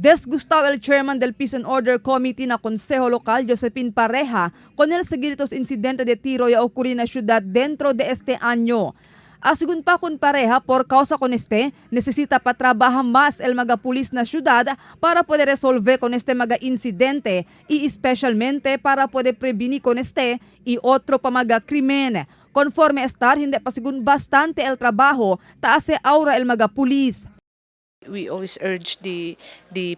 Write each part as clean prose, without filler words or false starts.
Desgustado el chairman del Peace and Order Committee na Consejo Local, Josephine Pareja, con el seguidos incidente de tiro ya ocurrió en la ciudad dentro de este año. Asegun pa con Pareja, por causa con este, necesita pa trabaja más el mga pulis na ciudad para poder resolver con este mga incidente y especialmente para poder prevenir con este y otro pa mga krimen. Conforme estar, hindi pa segun bastante el trabajo, ta hace aura el mga pulis. We always urge the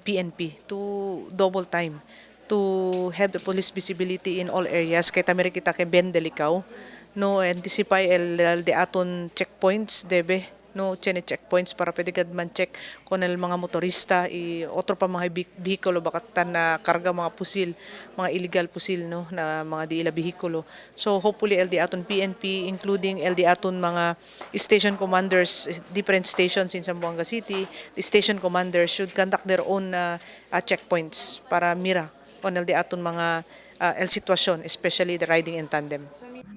PNP to double time to have the police visibility in all areas kay tamiri kita kay Ben Delicao, no, anticipate el de aton checkpoints debe, no, chene checkpoints para pwede gad man check kon el mga motorista y otro pa mga bihikulo bakat tan na karga mga pusil, mga illegal pusil, no, na mga di ila bihikulo. So hopefully LD aton PNP, including LD aton mga station commanders, different stations in Zamboanga City, the station commanders should conduct their own checkpoints para mira on LD aton mga el sitwasyon, especially the riding in tandem.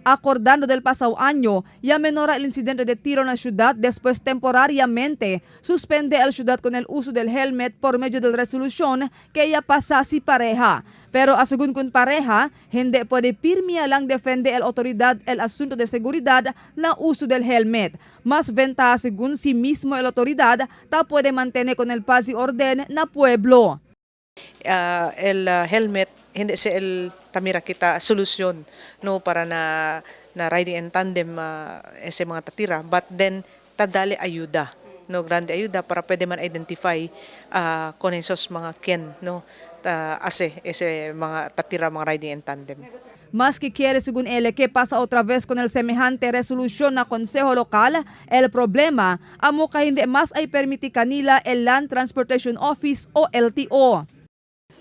Acordando del pasado año, ya menora el incidente de tiro en la ciudad después temporariamente suspende el ciudad con el uso del helmet por medio de la resolución que ella pasa si Pareja. Pero asegún con Pareja, hindi puede pirmia lang defende el autoridad el asunto de seguridad na uso del helmet. Más ventaja según sí mismo el autoridad, ta puede mantener con el paz y orden na pueblo. El helmet hindi siya el tamira kita solusyon, no, para na riding in tandem ese mga tatira, but then tadali ayuda, no, grande ayuda para pwede man identify con esos mga ken, no, ta ase ese mga tatira mga riding in tandem. Más que quiere, según él, que pasa otra vez con el semejante resolución na Consejo Local, el problema, amo ka hindi mas ay permiti kanila el Land Transportation Office o LTO.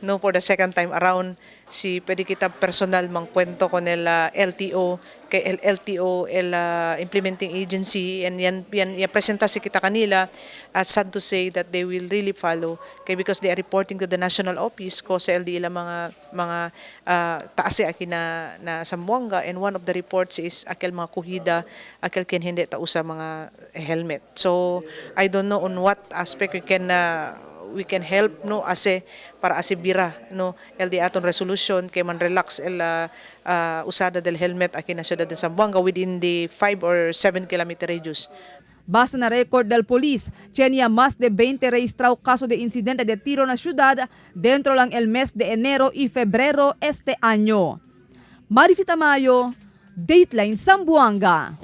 No, for the second time around, si pwede kita personal mangkwento con el LTO kay el LTO el implementing agency and yan presenta si kita kanila at sad to say that they will really follow kay because they are reporting to the national office ko sa LD ila mga taas aki na Zamboanga, and one of the reports is akel mga kuhida akel ken hindi ta usa mga helmet. So I don't know on what aspect we can help, no, ase para ase bira, no, LD aton resolution kay man relax el usada del helmet aki na siyudad de Zamboanga within the 5 or 7 kilometer radius. Base na record del police, tenía más de 20 registrado caso de incidente de tiro na ciudad dentro lang el mes de enero y febrero este año. Marifita Mayo, Dateline Zamboanga.